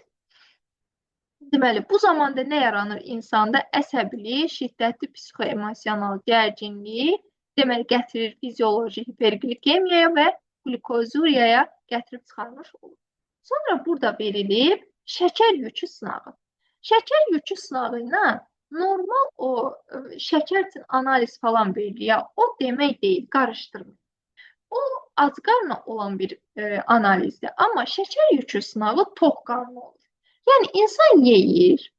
Deməli, bu zamanda nə yaranır insanda? Əsəbilik, şiddətli psixoemosional gərginlik, deməli, gətirir fizioloji hiperglikemiyaya və qlükozuriyaya gətirib çıxarmış olur. Sonra burada verilib şəkər yükü sınağı. Şəkər yükü sınağı ilə normal o şəkər üçün analiz falan verilir. Ya, o demək deyil, qarışdırmayın. O ac qarına olan bir analizdir. Amma şəkər yükü sınağı tox qarnı olur. Yəni insan yeyir.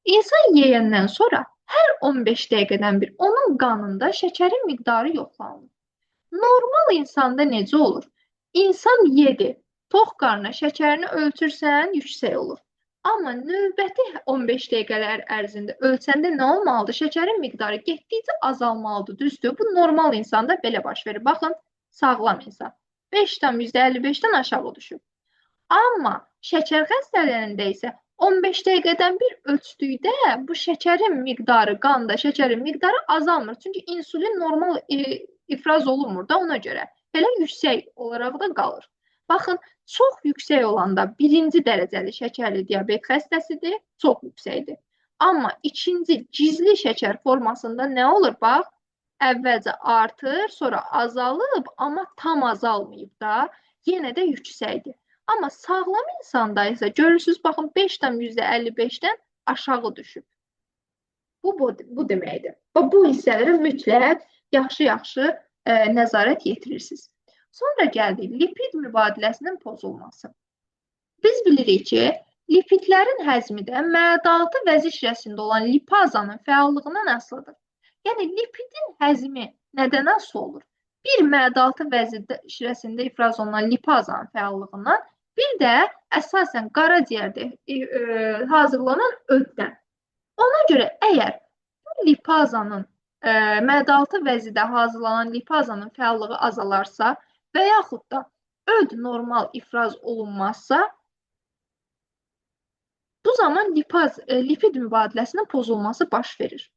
İnsan yeyəndən sonra hər 15 dəqiqədən bir onun qanında şəkərin miqdarı yoxlanılır. Normal insanda necə olur? İnsan yedi, tox qarına şəkərini ölçürsən, yüksək olur. Amma növbəti 15 dəqiqələr ərzində ölçəndə nə olmalıdır? Şəkərin miqdarı getdikcə azalmalıdır. Düzdür? Bu normal insanda belə baş verir. Baxın, sağlam insan 5,55-dən aşağı düşüb. Amma şəkər xəstələrində isə 15 dəqiqədən bir ölçdükdə bu şəkərin miqdarı, qanda şəkərin miqdarı azalmır. Çünki insulin normal ifraz olunmur da ona görə. Belə yüksək olaraq da qalır. Baxın, çox yüksək olanda birinci dərəcəli şəkərli diabet xəstəsidir, çox yüksəkdir. Amma ikinci gizli şəkər formasında nə olur? Bax, əvvəlcə artır, sonra azalıb, amma tam azalmayıb da, yenə də yüksəkdir. Amma sağlam insanda isə görürsünüz, baxın, 5,55-dən aşağı düşüb. Bu deməkdir. Və bu hissələrə mütləq yaxşı-yaxşı nəzarət yetirirsiniz. Sonra gəldik lipid mübadiləsinin pozulması. Biz bilirik ki, lipidlərin həzmi də mədalatı vəzi şirəsində olan lipazanın fəallığından asılıdır. Yəni, lipidin həzmi nədən asılı olur? Bir mədalatı vəzi şirəsində ifraz olunan lipazanın fəallığından, bir də əsasən qaraciyərdə hazırlanan öddən. Ona görə əgər bu lipazanın, mədalatı vəzidə hazırlanan lipazanın fəallığı azalarsa və yaxud da öd normal ifraz olunmazsa, bu zaman lipid mübadiləsinin pozulması baş verir.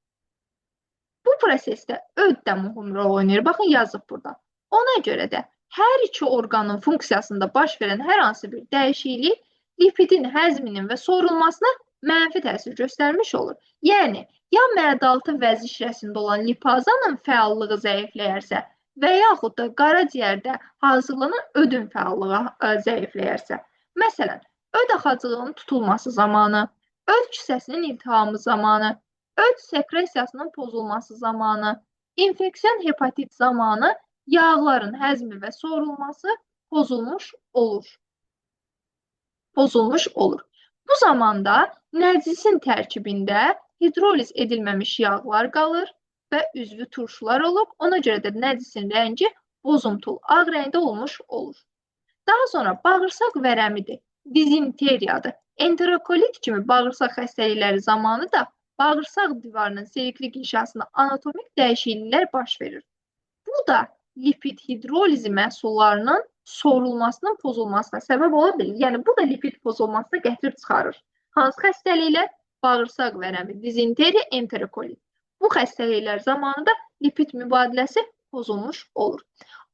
Bu prosesdə öd də mühüm rol oynayır. Baxın, yazıb burada. Ona görə də hər iki orqanın funksiyasında baş verən hər hansı bir dəyişiklik lipidin həzminin və sorulmasına mənfi təsir göstərmiş olur. Yəni, ya mədalatı vəzi şirəsində olan lipazanın fəallığı zəifləyərsə və yaxud da qaraciyərdə hazırlanan ödün fəallığı zəifləyərsə. Məsələn, öd axacığının tutulması zamanı, öd kisəsinin iltihamı zamanı, öd sekresiyasının pozulması zamanı, infeksion hepatit zamanı yağların həzmi və sorulması pozulmuş olur. Pozulmuş olur. Bu zamanda nəcisin tərkibində hidroliz edilməmiş yağlar qalır və üzvü turşular olub. Ona görə də nəcisin rəngi bozumtul, ağ rəngdə olmuş olur. Daha sonra bağırsaq vərəmidir, dizinteriyadır. Enterokolit kimi bağırsaq xəstəlikləri zamanı da bağırsaq divarının selikli qişasında anatomik dəyişikliklər baş verir. Bu da lipid hidrolizi məhsullarının sorulmasının pozulmasına səbəb ola bilir. Yəni, bu da lipid pozulmasına gətirib çıxarır. Hansı xəstəliklər? Bağırsaq vərəmi, dizinteriya, enterokolit. Bu xəstəliklər zamanı da lipid mübadiləsi pozulmuş olur.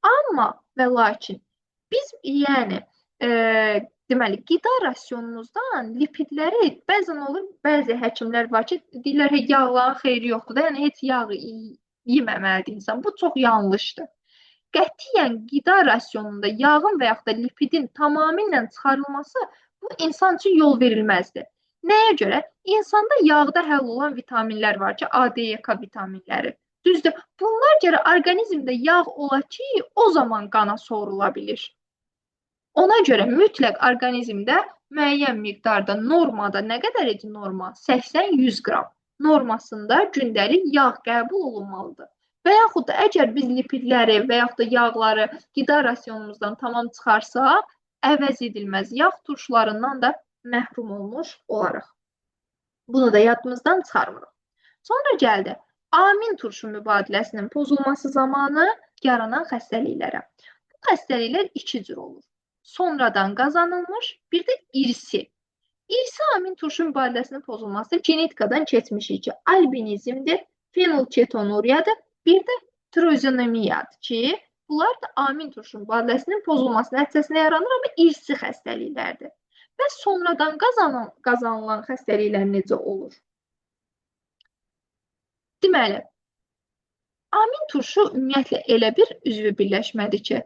Amma və lakin biz, yəni, deməli, qida rasionumuzdan lipidləri bəzən olur, bəzi həkimlər var ki, deyirlər, hey, yağların xeyri yoxdur da, yəni heç yağ yeməməlidir insan. Bu çox yanlışdır. Qətiyyən qida rasionunda yağın və yaxud da lipidin tamamilə çıxarılması bu insan üçün yol verilməzdir. Nəyə görə? İnsanda yağda həll olan vitaminlər var ki, A, D, E, K vitaminləri. Düzdür, bunlar görə orqanizmdə yağ ola ki, o zaman qana sorula bilir. Ona görə mütləq orqanizmdə müəyyən miqdarda, normada, nə qədər idi norma? 80-100 qram normasında gündəlik yağ qəbul olunmalıdır. Və yaxud da əgər biz lipidləri və yaxud da yağları qida rasionumuzdan tamam çıxarsaq, əvəz edilməz yağ turşularından da məhrum olmuş olarıq. Bunu da yadımızdan çıxarmırıq. Sonra gəldi amin turşu mübadiləsinin pozulması zamanı yaranan xəstəliklərə. Bu xəstəliklər iki cür olur. Sonradan qazanılmış, bir də irsi. İrsi amin turşu mübadiləsinin pozulması genetikadan keçmişik ki, albinizmdir, fenilketonuriyadır, bir də tirozinomiyadır ki, bunlar da amin turşu mübadiləsinin pozulması nəticəsində yaranır, amma irsi xəstəliklərdir. Və sonradan qazanılan xəstəliklər necə olur? Deməli, amin turşu ümumiyyətlə elə bir üzvü birləşmədir ki,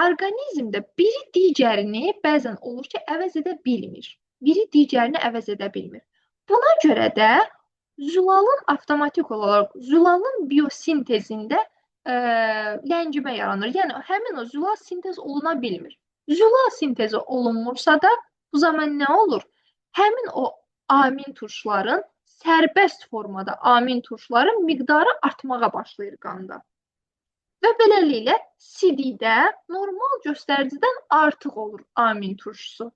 orqanizmdə biri digərini bəzən olur ki, əvəz edə bilmir. Biri digərini əvəz edə bilmir. Buna görə də zülalın avtomatik olaraq zülalın biosintezində ləngimə yaranır. Yəni, həmin o zülal sintez oluna bilmir. Zülal sintezi olunmursa da bu zaman nə olur? Həmin o amin turşuların sərbəst formada amin turşuların miqdarı artmağa başlayır qanda. Və beləliklə sidikdə normal göstəricidən artıq olur amin turşusu.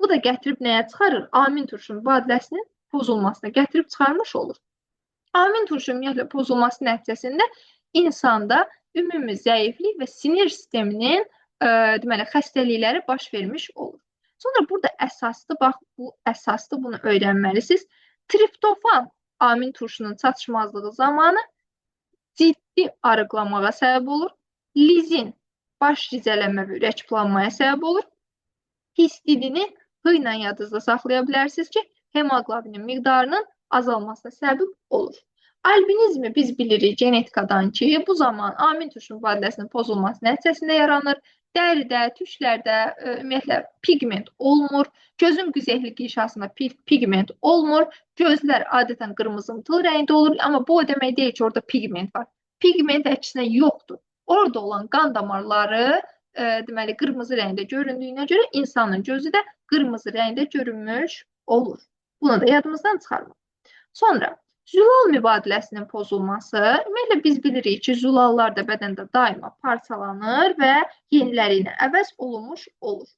Bu da gətirib nəyə çıxarır? Amin turşu mübadiləsinin pozulmasına gətirib çıxarmış olur. Amin turşu ümumiyyətlə pozulması nəticəsində insanda ümumi zəiflik və sinir sisteminin deməli xəstəlikləri baş vermiş olur. Sonra burada əsasdır, bax bu əsasdır, bunu öyrənməlisiniz. Triptofan amin turşunun çatışmazlığı zamanı ciddi arıqlamağa səbəb olur. Lizin baş gicəllənmə və ürək bulanmaya səbəb olur. Histidini H ilə yadınızda saxlaya bilərsiniz ki, hemoqlobinin miqdarının azalmasına səbəb olur. Albinizmi biz bilirik genetikadan ki, bu zaman amin turşu mübadiləsinin pozulması nəticəsində yaranır. Dəridə, tüklərdə ümumiyyətlə pigment olmur. Gözün qüzehli qişasında pigment olmur. Gözlər adətən qırmızımtıl rəngdə olur, amma bu o demək deyil ki, orada pigment var. Pigment əksinə yoxdur. Orada olan qan damarları deməli qırmızı rəngdə göründüyünə görə insanın gözü də qırmızı rəngdə görünmüş olur. Bunu da yadımızdan çıxarmaq. Sonra zülal mübadiləsinin pozulması. Ümumiyyətlə biz bilirik ki, zülallar da bədəndə daima parçalanır və yeniləri ilə əvəz olunmuş olur.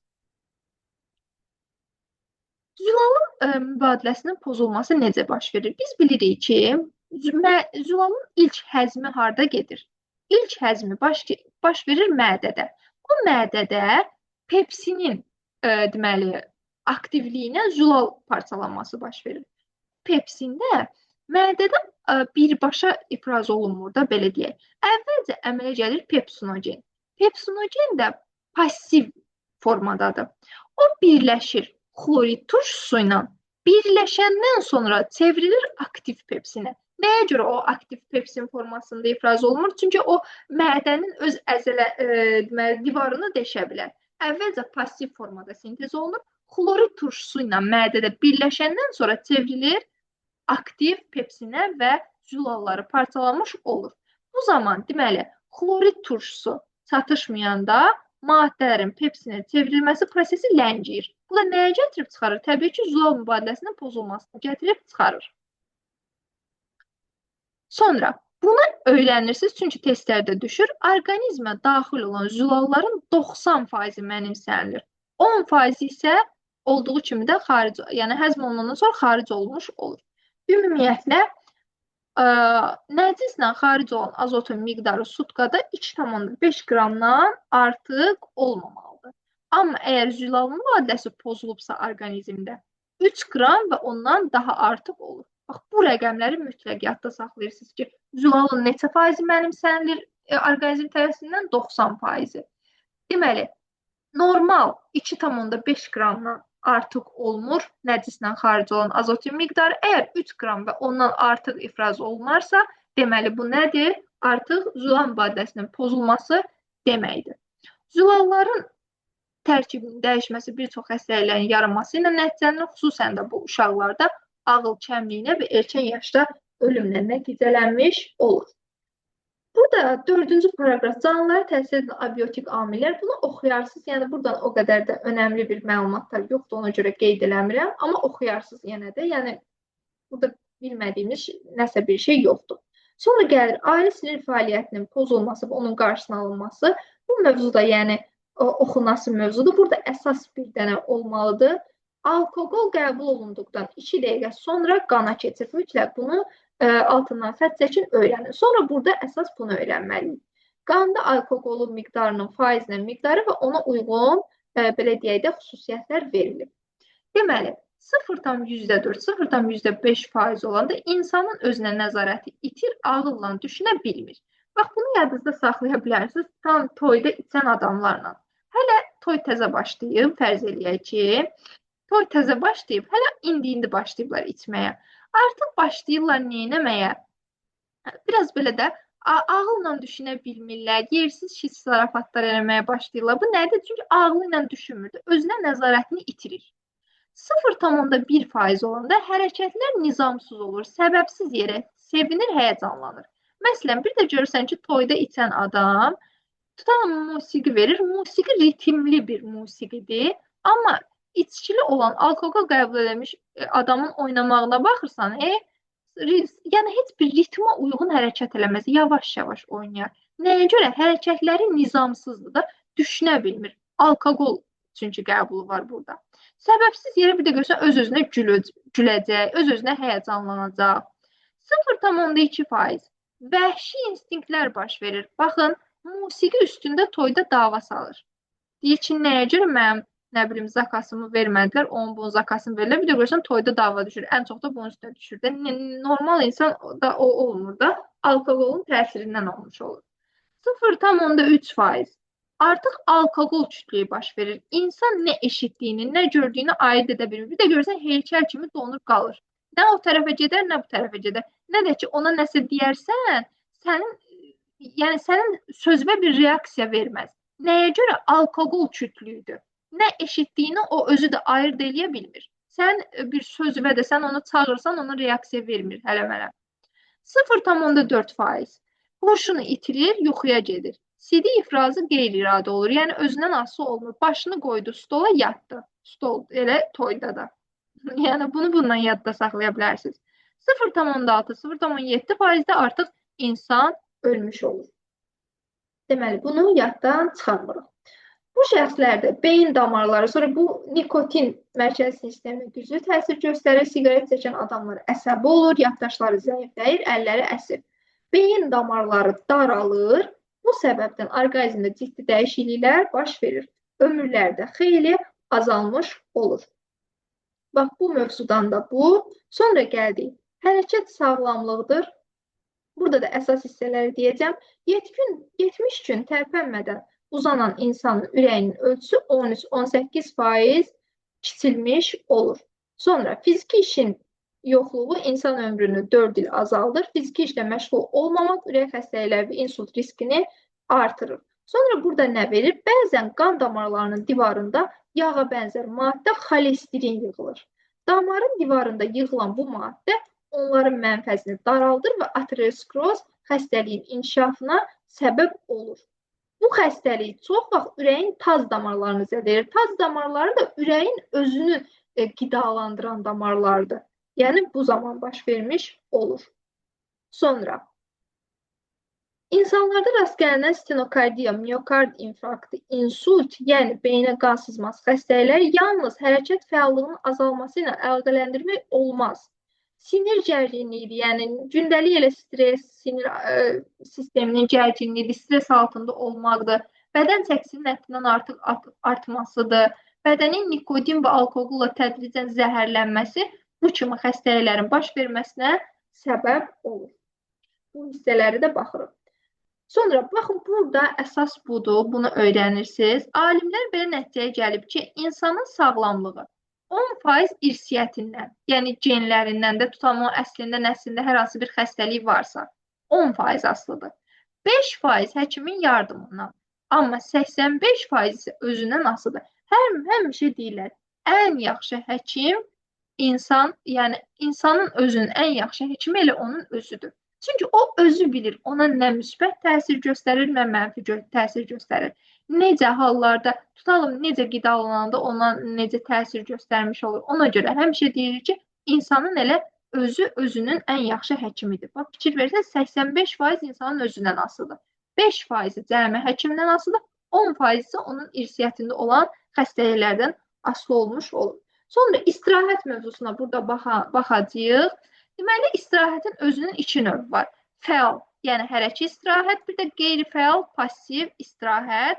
Zülalın mübadiləsinin pozulması necə baş verir? Biz bilirik ki, zülalın ilk həzmi harda gedir? İlk həzmi baş verir mədədə. Bu mədədə pepsinin deməli aktivliyinə zülal parçalanması baş verir. Pepsində mədədə birbaşa ifraz olunmur da, belə deyək. Əvvəlcə əmələ gəlir pepsinogen. Pepsinogen də passiv formadadır. O birləşir xlorid turşusu ilə. Birləşəndən sonra çevrilir aktiv pepsinə. Nəyə görə o aktiv pepsin formasında ifraz olunmur? Çünki o mədənin öz əzələ deməli divarını deşə bilər. Əvvəlcə passiv formada sintez olunur. Xlorid turşusu ilə mədədə birləşəndən sonra çevrilir aktiv pepsinə və zülalları parçalanmış olur. Bu zaman deməli xlorid turşusu çatışmayanda maddələrin pepsinə çevrilməsi prosesi ləngiyir. Bu da nəyə gətirib çıxarır? Təbii ki, zülal mübadiləsinin pozulmasına gətirib çıxarır. Sonra bunu öyrənirsiniz, çünki testlərdə düşür. Orqanizmə daxil olan zülalların 90% mənimsənilir. 10% isə olduğu kimi də xaric, yəni həzm olunandan sonra xaric olmuş olur. Ümumiyyətlə, nəcislə xaric olan azotun miqdarı sutkada 2,5 qramdan artıq olmamalıdır. Amma əgər zülal mübadiləsi pozulubsa orqanizmdə 3 qram və ondan daha artıq olur. Bax, bu rəqəmləri mütləq yadda saxlayırsınız ki, zülalın neçə faizi mənimsənilir orqanizm tərəfindən? 90%. Deməli, normal 2,5 qramdan artıq olmur nəcislə xaric olan azotin miqdarı. Əgər 3 qram və ondan artıq ifraz olunarsa, deməli bu nədir? Artıq zülal mübadiləsinin pozulması deməkdir. Zülalların tərkibinin dəyişməsi bir çox xəstəliklərin yaranması ilə nəticələnir, xüsusən də bu uşaqlarda ağıl kəmliyinə və erkən yaşda ölümlə nəticələnmiş olur. Burada dördüncü paraqraf canlılara təsir edən abiotik amillər. Bunu oxuyarsınız. Yəni buradan o qədər də önəmli bir məlumatlar yoxdur, ona görə qeyd eləmirəm. Amma oxuyarsınız yenə də. Yəni burada bilmədiyimiz nəsə bir şey yoxdur. Sonra gəlir ailə sinir fəaliyyətinin pozulması və onun qarşısının alınması. Bu mövzuda yəni oxunası mövzudur. Burada əsas bir dənə olmalıdır. Alkoqol qəbul olunduqdan 2 dəqiqə sonra qana keçir. Mütləq bunu altından xətt çəkin, öyrənin. Sonra burada əsas bunu öyrənməliyik. Qanda alkoqolun miqdarının faizlə miqdarı və ona uyğun belə deyək də xüsusiyyətlər verilib. Deməli, 0,4, 0,5 faiz olanda insanın özünə nəzarəti itir, ağılla düşünə bilmir. Bax, bunu yadınızda saxlaya bilərsiniz tam toyda içən adamlarla. Hələ toy təzə başlayıb, fərz eləyək ki, toy təzə başlayıb, hələ indi-indi başlayıblar içməyə. Artıq başlayırlar neynəməyə? Biraz belə də ağılla düşünə bilmirlər, yersiz şiş zarafatlar eləməyə başlayırlar. Bu nədir? Çünki ağlı ilə düşünmür, özünə nəzarətini itirir. 0,1% olanda hərəkətlər nizamsız olur, səbəbsiz yerə sevinir, həyəcanlanır. Məsələn, bir də görürsən ki, toyda içən adam tutalım musiqi verir. Musiqi ritmli bir musiqidir, amma içkili olan, alkoqol qəbul eləmiş adamın oynamağına baxırsan, yəni heç bir ritmə uyğun hərəkət eləməz, yavaş-yavaş oynayar. Nəyə görə? Hərəkətləri nizamsızdır da, düşünə bilmir. Alkoqol çünki qəbulu var burada. Səbəbsiz yerə bir də görsən öz-özünə güləcək, öz-özünə həyəcanlanacaq. 0,2% vəhşi instinktlər baş verir. Baxın, musiqi üstündə toyda dava salır. Deyir ki, nəyə görə mənim, nə bilim, zakasımı vermədilər, onun bunun zakasını verirlər. Bir də görsən toyda dava düşür. Ən çox da bunun üstünə düşür də. Normal insan da o olmur da. Alkoqolun təsirindən olmuş olur. 0,3% artıq alkoqol kütlüyü baş verir. İnsan nə eşitdiyini, nə gördüyünü ayırd edə bilmir. Bir də görsən heykəl kimi donub qalır. Nə o tərəfə gedər, nə bu tərəfə gedər. Nə də ki, ona nəsə deyərsən, sənin sözünə bir reaksiya verməz. Nəyə görə? Alkoqol kütlüyüdür. Nə eşitdiyini o özü də ayırd eləyə bilmir. Sən bir sözünə də sən onu çağırsan, ona reaksiya vermir hələ-mələ. 0,4% huşunu itirir, yuxuya gedir. Sidik ifrazı qeyri-iradi olur. Yəni özündən asılı olmur. Başını qoydu stola, yatdı. Stol elə toyda da. Yəni bunu bundan yadda saxlaya bilərsiniz. 0,6, 0,7%-də artıq insan ölmüş olur. Deməli, bunu yaddan çıxarmırıq. Bu şəxslərdə beyin damarları, sonra bu nikotin mərkəzi sisteminə güclü təsir göstərir. Siqaret çəkən adamlar əsəbi olur, yaddaşları zəifləyir, əlləri əsir. Beyin damarları daralır. Bu səbəbdən orqanizmdə ciddi dəyişikliklər baş verir. Ömürlərdə xeyli azalmış olur. Bax, bu mövzudan da bu. Sonra gəldik. Hərəkət sağlamlığıdır. Burada da əsas hissələri deyəcəm. 70 gün tərpənmədən uzanan insanın ürəyinin ölçüsü 13-18% kiçilmiş olur. Sonra fiziki işin yoxluğu insan ömrünü 4 il azaldır. Fiziki işlə məşğul olmamaq ürək xəstəlikləri və insult riskini artırır. Sonra burada nə verir? Bəzən qan damarlarının divarında yağa bənzər maddə xolesterin yığılır. Damarın divarında yığılan bu maddə onların mənfəzini daraldır və ateroskleroz xəstəliyin inkişafına səbəb olur. Bu xəstəlik çox vaxt ürəyin taz damarlarını zədələyir. Taz damarları da ürəyin özünü qidalandıran damarlardır. Yəni bu zaman baş vermiş olur. Sonra insanlarda rast gəlinən stenokardiya, miokard infarktı, insult, yəni beyinə qan sızması xəstəlikləri yalnız hərəkət fəallığının azalması ilə əlaqələndirmək olmaz. Sinir gərginliyidir, yəni gündəlik elə stres, sinir sisteminin gərginliyidir, stres altında olmaqdır, bədən çəkisinin həddindən artıq artmasıdır, bədənin nikotin və alkoqolla tədricən zəhərlənməsi bu kimi xəstəliklərin baş verməsinə səbəb olur. Bu hissələri də baxırıq. Sonra baxın, burada əsas budur, bunu öyrənirsiniz. Alimlər belə nəticəyə gəlib ki, insanın sağlamlığı 10% irsiyyətindən, yəni genlərindən də tutam o əslində, nəslində hər hansı bir xəstəlik varsa, 10% asılıdır. 5% həkimin yardımından, amma 85% isə özündən asılıdır. Həmişə deyirlər, ən yaxşı həkim insan, yəni insanın özünün ən yaxşı həkimi elə onun özüdür. Çünki o özü bilir, ona nə müsbət təsir göstərir, nə mənfi təsir göstərir. Necə hallarda, tutalım, necə qidalananda ona necə təsir göstərmiş olur. Ona görə həmişə deyilir ki, insanın elə özü özünün ən yaxşı həkimidir. Bax, fikir versən, 85% insanın özündən asılıdır. 5% cəmi həkimdən asılıdır, 10% isə onun irsiyyətində olan xəstəliklərdən asılı olmuş olur. Sonra istirahət mövzusuna burada baxacağıq. Deməli, istirahətin özünün iki növü var. Fəal, yəni hərəki istirahət, bir də qeyri-fəal, pasiv istirahət.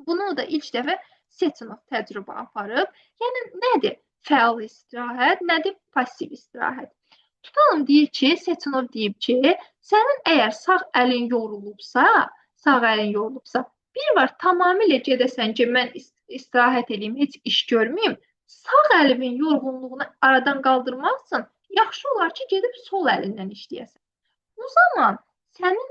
Bunu da ilk dəfə Seçinov təcrübə aparıb. Yəni, nədir fəal istirahət, nədir pasiv istirahət? Tutalım, deyir ki, Seçinov deyib ki, sənin əgər sağ əlin yorulubsa, bir var tamamilə gedəsən ki, mən istirahət edeyim, heç iş görməyim, sağ əlimin yorğunluğunu aradan qaldırmaq üçün yaxşı olar ki, gedib sol əlindən işləyəsən. Bu zaman sənin,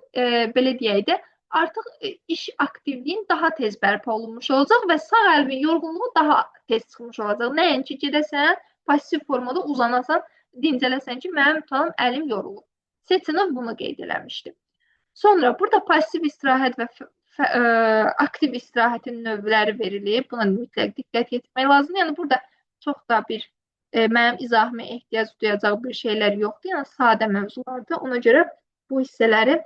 belə deyək də, artıq iş aktivliyin daha tez bərpa olunmuş olacaq və sağ əlinin yorğunluğu daha tez çıxmış olacaq. Nəinki gedəsən, pasiv formada uzanasan, dincələsən ki, mənim tutalım əlim yorulub. Seçinov bunu qeyd eləmişdi. Sonra burada pasiv istirahət və aktiv istirahətin növləri verilib. Buna mütləq diqqət yetirmək lazımdır. Yəni burada çox da bir mənim izahıma ehtiyac duyacaq bir şeylər yoxdur. Yəni sadə mövzulardır. Ona görə bu hissələri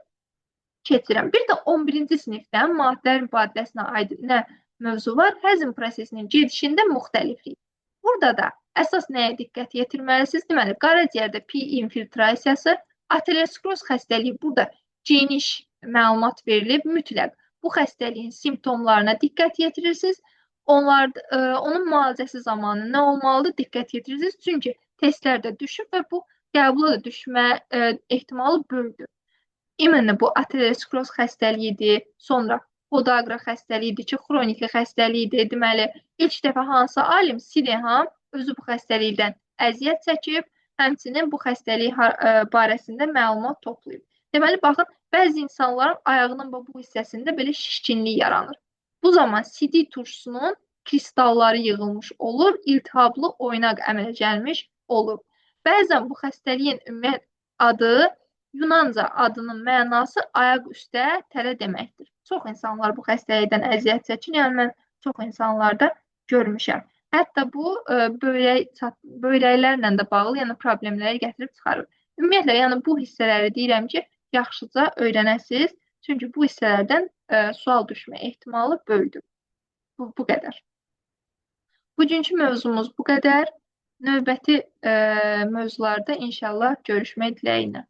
keçirəm. Bir də 11-ci sinifdən maddələr mübadiləsinə aid nə mövzu var? Həzm prosesinin gedişində müxtəliflik. Burada da əsas nəyə diqqət yetirməlisiniz? Deməli, qaraciyərdə pi infiltrasiyası, ateroskleroz xəstəliyi burada geniş məlumat verilib, mütləq bu xəstəliyin simptomlarına diqqət yetirirsiniz. Onun müalicəsi zamanı nə olmalıdır? Diqqət yetirirsiniz. Çünki testlərdə düşüb və bu qəbula da düşmə ehtimalı böyükdür. İmенно bu ateroskleroz xəstəliyidir, sonra podagra xəstəliyidir ki, xroniki xəstəliyidir. Deməli, ilk dəfə hansı alim Sydenham özü bu xəstəlikdən əziyyət çəkib, həmçinin bu xəstəlik barəsində məlumat toplayıb. Deməli, baxın, bəzi insanların ayağının bu hissəsində belə şişkinlik yaranır. Bu zaman sidik turşusunun kristalları yığılmış olur, iltihablı oynaq əmələ gəlmiş olur. Bəzən bu xəstəliyin ümumiyyət adı, Yunanca adının mənası ayaq üstə tələ deməkdir. Çox insanlar bu xəstəlikdən əziyyət çəkir. Yəni mən çox insanlarda görmüşəm. Hətta bu böyrəklərlə də bağlı, yəni problemləri gətirib çıxarır. Ümumiyyətlə, yəni bu hissələri deyirəm ki, yaxşıca öyrənəsiniz. Çünki bu hissələrdən sual düşmə ehtimalı böyükdür. Bu qədər. Bugünkü mövzumuz bu qədər. Növbəti mövzularda inşallah görüşmək diləyi ilə.